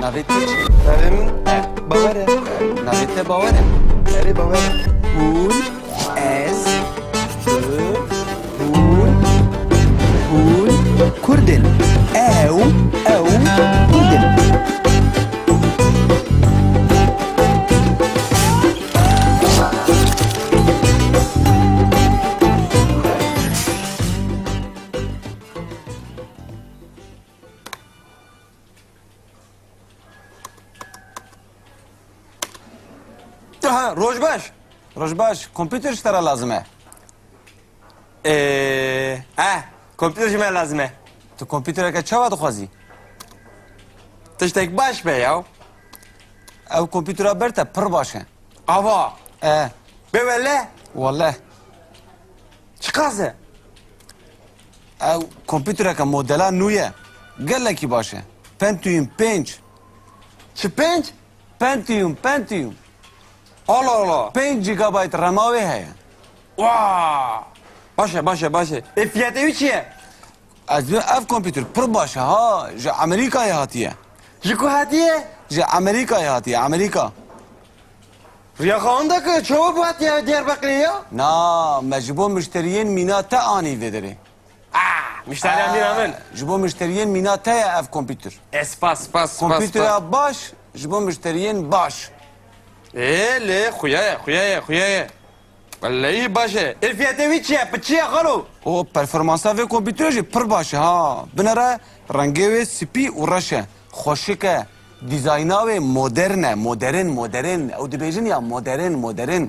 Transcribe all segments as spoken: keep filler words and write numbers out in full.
Navê te çi? Navê min Bawer e. Navê te Bawer e? Erê, Bawer e. Hûn, ez, tu, hûn, hûn Kurd in. Ew, ew Kurd in. Aha, roj baş. Roj baş, kompîter ji te re lazim e. Ee, eh, kompîter ji me lazim e. Tu kompîtereke çawa dixwazî? Tiştek baş be ya. Ew kompîtera ber te pir baş e. Ava. E. Bê wele? Wele. Çiqas e? Ew kompîtereke modela nû ye. Gelekî baş e. Pentium pênc. Çi pênc? Pentium, Pentium. Allah Allah. Pênc gigabayt rema wê heye. Wa! Baş e, baş e, baş e. Ê fiyatê wî çi ye? Ez bi ev kompîter pir baş e ha. Ji Amerîkayê hatiye. Ji ku hatiye? Ji Amerîkayê hatiye, Amerîka. Riya xwe anda ki çawa bi hatiye Diyarbekirê ya? Na, me ji bo mişteriyên mîna te anî vê derê. Ah, miştariya mîna min. Ji bo mişteriyên mîna te ye ev kompîter. E, spas, spas, spas, spas. Kompîtera baş ji bo mişteriyên baş. Ê, lê xuya ye, xuya ye, xuya ye. Wellehî baş e. Ê fiyatê wî çi ye? Bi çi ye xalo? O performansa vê kompîterê jî pir baş e ha. Binere rengê wê spî û reş e. Xweşik e. Dîzayna wê modern e. Modern, modern. Ew dibêjin ya modern, modern.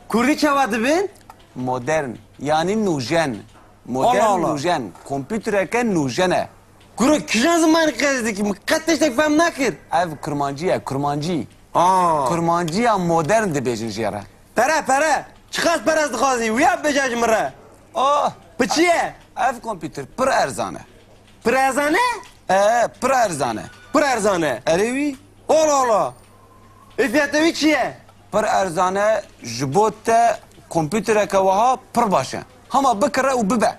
Kurdî çawa dibên? Modern. Yanî nûjen. Modern, Allah Allah. Nûjen. Kompîtereke nûjen e. Kuro kîjan zimanekê qesî dikî? Min qet tiştek fehm nakir. Ev kurmancî ye, kurmancî. Aa. Kurmanciya modern dibêjin jê re. Pere, pere. Çiqas pere ez dixwazî? Wiya bêje ji min re. Oh. Bi çi ye? Ev kompîter pir erzan e. Pir erzan e? E, pir erzan e. Pir erzan e? Erê wî. Ola ola. Ê fiyatê wî çi ye? Pir erzan e, ji bo te kompîtereke wiha pir baş e. Hema bikire û bibe.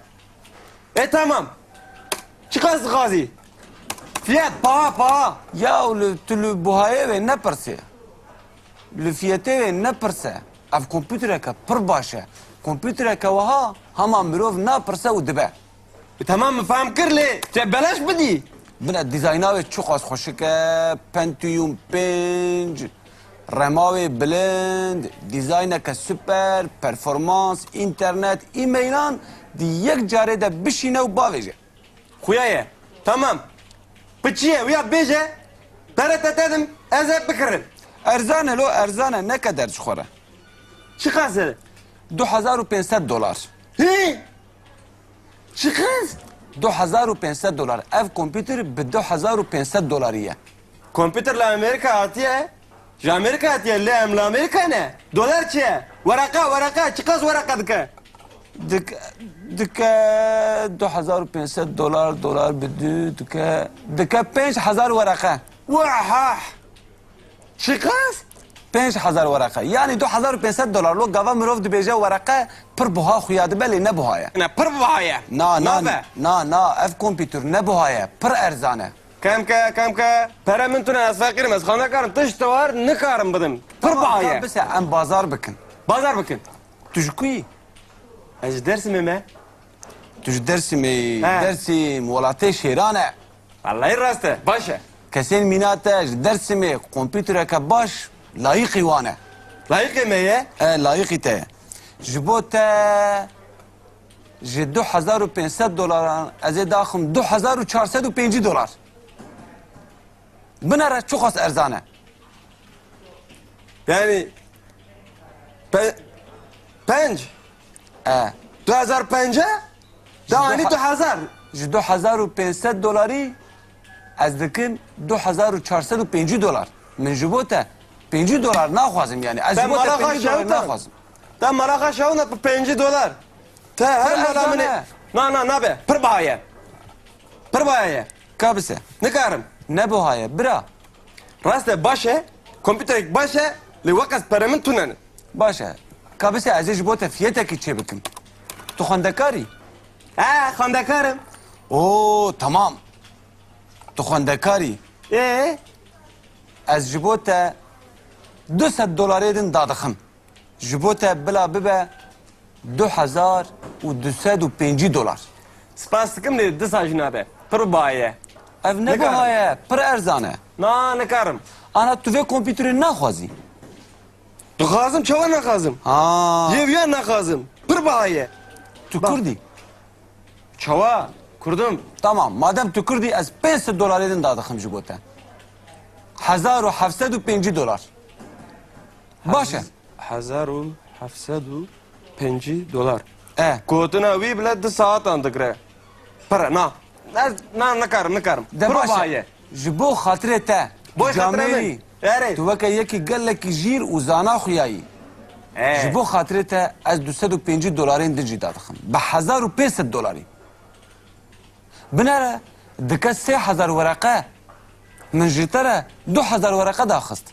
E, tamam. Çiqas dixwazî? Fiyat, paha, paha. Ya li, tu li buhayê wê nepirsê. Li fiyetê wê nepirse. Ev kompîtereke pir baş e. Kompîtereke wiha hema mirov napirse û dibe. E, tamam, min fehm kir lê te belaş bidî. Bine dîzayna wê çiqas xweşik e, Pentium pênc, rema wê bilind, dîzayneke super, performans, înternet, e-mailan di yek carê de bişîne û bavêje. Xuya ye. Tamam. Bi çi ye? Wiya bêje, pere te te dim, ez ê bikirim. Erzan e lo, erzan e, neke derd ji xwe re. Çiqas e? Du hezar û pênc sed dolar. Hî? Çiqas? Du hezar û pênc sed dolar. Ev kompîter bi du hezar û pênc sed dolarî ye. Kompîter li Amerîka hatiye? Ji Amerîka hatiye, lê em li Amerîka ne. Dolar çi ye? Wereqa, wereqa, çiqas wereqa dike? Dik-, dike du hezar û pênc sed dolar, dolar bi du dike, dike pênc hezar wereqe. Wahah! Çiqas? Pênc hezar wereqe. Yanî du hezar û pênc sed dolar. Lo gava mirov dibêje wereqe pir buha xuya dibe, lê ne buha ye. Ne, pir buha ye. Na, na, nabe. Na, na, ev kompîtur ne buha ye. Pir erzan e. Kemke, kemke. Pere min tune, ez feqîr im, ez xwe nekarim. Tişt war nikarim bidim. Pir buha ye. Tamam, ka bise, em bazar bikin. Bazar bikin. Tu ji ku yî? Ez ji Dêrsimê me. Tu ji Dêrsimê yî? He. Dêrsim, welatê şêran e. Wellahî rast e, baş e. Kesên mîna te ji Dêrsimê kompîtureke baş layîqî wan e. Layîqê me ye? E, layîqî te ye. Ji bo te ji du hezar û pênc sed dolaran ez ê daxim du hezar û çar sed û pêncî dolar. Binere çiqas erzan e. Yani pe-, penc. E. Du hezar penc e? Da anî du hezar. Ji du hezar û pênc sed dolarî ez dikim du hezar û çar sed û pêncî dolar. Min ji bo te pêncî dolar naxwazim yani. Ez ji bo te pêncî dolar naxwazim. Te mala xwe şewitand bi pêncî dolar. Te her mala min ê. Na, na, nabe. Pir baha ye. Pir baha ye. Ka bise. Nikarim. Ne buha ye, bira. Rast e, baş e. Kompîterek baş e. Lê weqas pere min tune ne. Baş e. Ka bise, ez ê ji bo te fiyetekî çêbikim. Tu xwendekar î? He, xwendekar im. Oo, tamam. Tu xwendekar î. Ê? Ez ji bo te du sed dolarê din dadixim. Ji bo te bila bibe du hezar û du sed û pêncî dolar. Spas dikim lê disa jî nabe. Pir biha ye. Ev ne biha ye, pir erzan e. Na, nikarim. Ana tu vê kompîterê naxwazî? Dixwazim, çawa naxwazim? Ha. Yê viya naxwazim. Pir biha ye. Tu Kurd î? Çawa? Kurdim. Tamam, madem tu Kurd î, ez pênc sed dolarê din dadixim ji bo te. Hezar û heft sed û pêncî dolar. Baş e. Hez-, hezar û heft sed û pêncî dolar. E. Gotina wî bile du saetan digire. Pir e, na. Ez, na, nikarim, nikarim. De baş e. Pir biha ye. Ji bo xatirê te, Boş xatirê camêrî, min. Erê. Tu weke yekî gelekî jîr û zana xuyayî. E. Ji bo xatirê te ez du sed û pêncî dolarên din jî dadixim. Bi hezar û pênc sed dolarî. Binere dike sê hezar wereqe. Min ji te re du hezar wereqe daxist.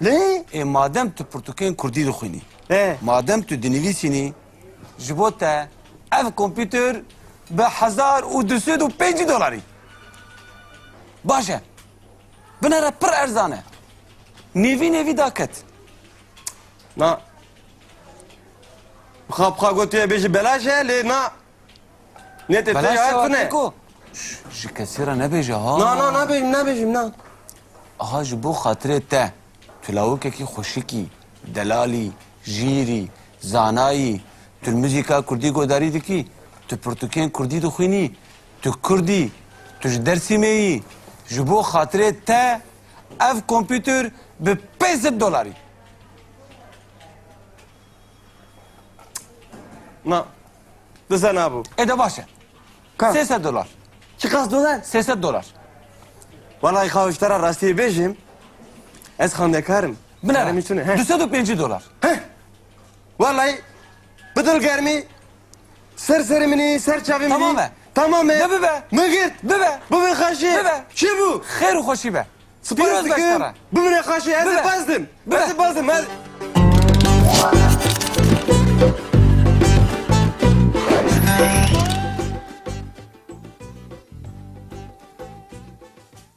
Lê? Ê, madem tu pirtûkên kurdî dixwînî, He. madem tu dinivîsînî, ji bo te ev kompîter bi hezar û du sed û pêncî dolarî. Baş e. Binere pir erzan e. Nêvî nêvî daket. Na. Xap xap gotiye bêjî belaş e, lê na. Ne te Belaş te ya tune. Teko. Şş, ji kesî re nebêje ha. Na, na, nabêjim, nabêjim, na. Aha, ji bo xatirê te, tu lawikekî xweşikî, delalî, jîrî, zanayî, tu li muzîka kurdî godarî dikî, tu pirtûkên kurdî dixwînî, tu kurdî, tu ji Dersîmê yî, ji bo xatirê te ev kompîter bi pênc sed dolarî. Na. Disa nabû. Ê de baş e. Ka? Sê sed dolar. Çiqas dolar? Sê sed dolar. Wallahî xawiş te re rastiyê bêjim. Ez xandekar im. Binere. Kerem çi ne? He. Du sed û pêncî dolar. He. Wallahî bi dilgermî ser serê min î, ser çavê min î. Tamam e. Tamam e. De bibe. Min girt. Bibe. Bibe xweşî. Bibe. Çi bû? Xêr û xweşî be. Spas dikim. Pîroz be ji te re. Bimire xweşî, ez ê Bibe. Baz dim. Bibe. Ez ê baz dim, ez.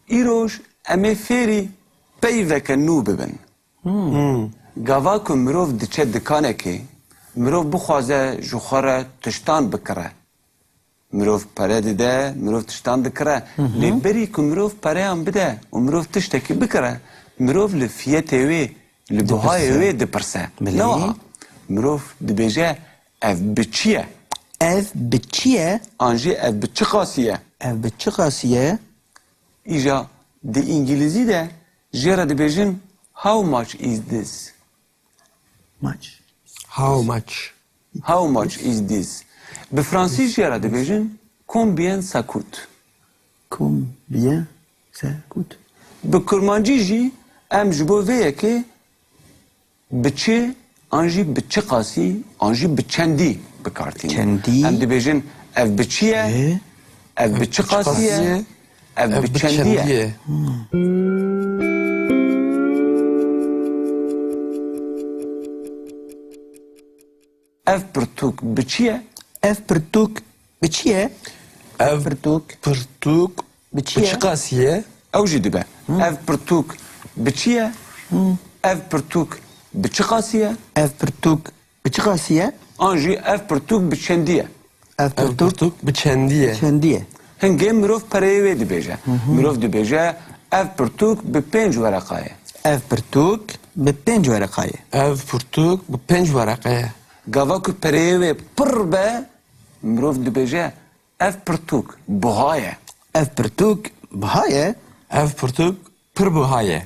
Îroj em ê fêrî peyveke nû bibin. Hmm. Gava ku mirov diçe dikanekê, mirov bixwaze ji xwe re tiştan bikire. Mirov pere dide, mirov tiştan dikire. Hı hı. Lê berî ku mirov pereyan bide û mirov tiştekî bikire, mirov li fiyetê wê, li bihayê wê dipirse. Belê. Ne wiha. Mirov dibêje, "Ev bi çi ye?" Ev bi çi ye? An jî ev bi çi qasî ye? Ev bi çi qasî ye? Îja di îngilîzî de jê re dibêjin, "How much is this?" Much. How much? How much is this? Bi fransî jê re dibêjin, "Combien ça coûte?" Combien ça coûte? Bi kurmancî jî em ji bo vê yekê bi çi an jî bi çi qasî an jî bi çendî bi kar tînin. Çendî. Em dibêjin, "Ev bi çi ye? Ê? Ev bi çi qasî ye? Ev bi çendî ye?" Hmm. Ev pirtûk bi çi ye? Ev pirtûk bi çi ye? Ev pirtûk bi çi qasî ye? Ew jî dibe. Hı. Ev pirtûk bi çi ye? Hı. Ev pirtûk bi çi qasî ye? Ev pirtûk bi çi qasî ye? An jî ev pirtûk bi çendî ye? Ev pirtûk bi çendî ye. Çendî ye. Hingê mirov pereyê wê dibêje. Hı hı. Mirov dibêje, "Ev pirtûk bi pênc wereqa ye." Ev pirtûk bi pênc wereqa ye. Ev pirtûk bi pênc wereqa ye. Gava ku pereyê wê pir be, mirov dibêje, "Ev pirtûk buha ye." Ev pirtûk buha ye. Ev pirtûk pir buha ye.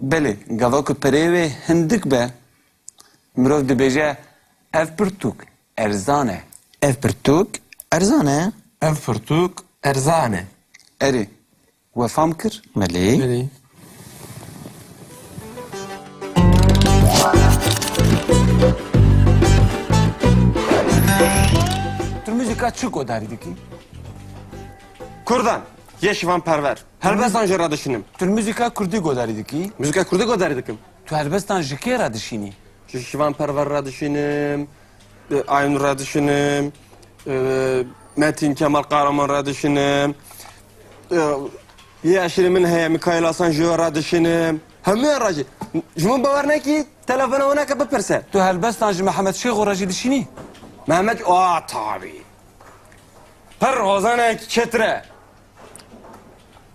Belê, gava ku pereyê wê hindik be, mirov dibêje, "Ev pirtûk erzan e." Ev pirtûk erzan e. Ev pirtûk erzan e. Erê, we fam kir? Belê. Belê. Tu muzîka çi godarî dikî? Kurdan, yê Şivan Perwer. Helbestan jê re dişînim. Tu muzîka kurdî godarî dikî? Muzîka kurdî godarî dikim. Tu helbestan ji kê re dişînî? Ji Şivan Perwer re dişînim, e, Aynur re dişînim, e, Metin Kemal Kahraman re dişînim, e, Yê eşîrê min heye, Mikaîl Hasan, ji wê re dişînim. Hemûyan re jî. Ji min bawer nekî, telefona wan neke bipirse. Tu helbestan ji Mehmet Şêxo re jî dişînî? Mehmet, a, tabî. Pir ozanekî çêtir e.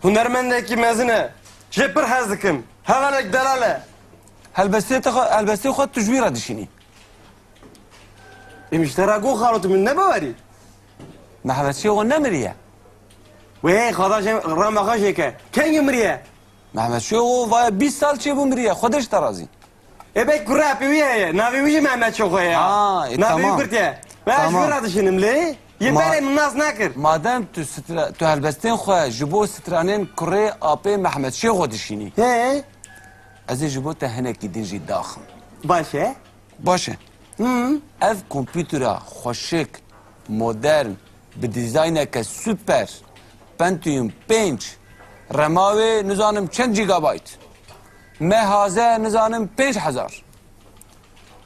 Hunermendekî mezin e. Jê pir hez dikim. Hevalek delal e. Helbestê te xwe, helbestê xwe tu ji wî re dişînî? Êm ji te re got xalo, tu min nebawerî? Mehmet Şêxo nemiriye. Wê, Xweda jê rehma xwe jê ke. Kengî miriye? Mehmet Şêxo vaya bîst sal çêbû miriye. Xwedê ji te razî. Ê bek kurê apê wî heye. Navê wî jî Mehmet Şêxo ye. Ha, e, Navê wî tamam. Kurt ye. Ve ez ji wî Tamam. Re dişînim lê. Yê Ma- berê min nas nakir. Madem tu sitra-, tu helbestên xwe ji bo stranên kurê apê Mehmet Şêxo dişînî. He. Ez ê ji bo te hinekî din jî daxim. Baş e. Baş e. Hı. Ev kompûtera xweşik, modern, bi dîzayneke super, Pentium pênc, rema wê nizanim çend gigabayt, mehaze nizanim pênc hezar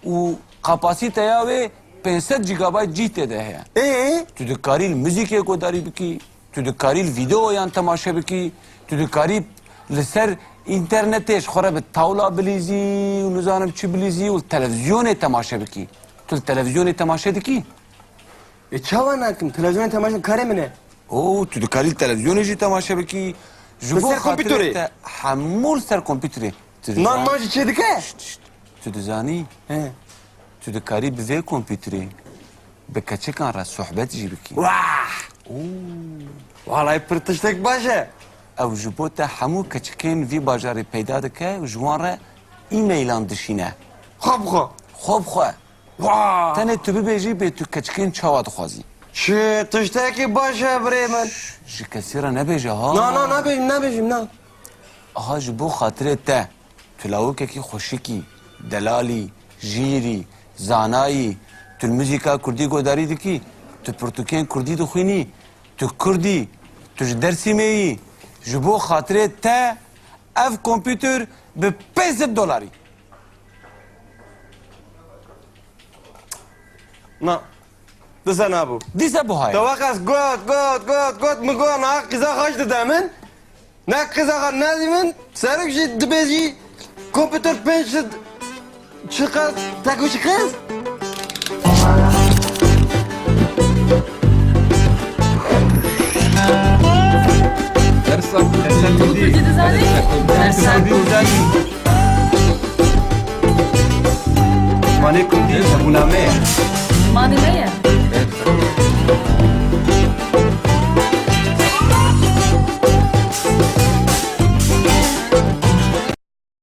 û kapasîteya wê pênc sed gigabayt cîh tê de heye. Ê? Tu dikarî li muzîkê guhdarî bikî, tu dikarî li vîdeoyan temaşe bikî, tu dikarî li ser înternetê ji xwe re bi tawla bilîzî û nizanim çi bilîzî û li televîzyonê temaşe bikî. Tu li televîzyonê temaşe dikî? Ê, çawa nakim? Televîzyonê temaşe karê min e. Oo, tu dikarî li televîzyonê jî temaşe bikî. Ji Li bo ser xatirê kompûterê? Te hemû li ser kompûterê. Tu Nan dizan- man jî çê dike? Şşt, şşt. Tu dizanî? He. Tu dikarî bi vê kompûterê bi keçikan re sohbet jî bikî. Wah! Oo. Walay pir tiştek baş e. Ew ji bo te hemû keçikên vî bajarê peyda dike û ji wan re e-mailan dişîne. Xwe bi xwe. Xwe bi xwe. Wah! Tenê tu bibêjî bê tu keçikên çawa dixwazî. Çi tiştekî baş e birê min. Şş, ji kesî re nebêje ha. Na, na, nabêjim, nabêjim, na. Aha ji bo xatirê te. Tu lawikekî xweşikî, delalî, jîrî, zanayî, tu li muzîka kurdî godarî dikî, tu pirtûkên kurdî dixwînî, tu kurd î, tu ji Dêrsimê yî, ji bo xatirê te ev kompûter bi pênc sed dolarî. Na. Dise nabû. Dîse buha ye. Te wext ez got, got, got, got, min got, na qîza xweş dide min. Ne qîza xwe nedî min, serok jî dibêjî kompûter pênc sed çiqas, te ku çiqas? Dersa, dersa kurdî. Kurdî dizanî? Dersa kurdî dizanî. Zimanê kurdî hebûna me ye. Zimanê me ye.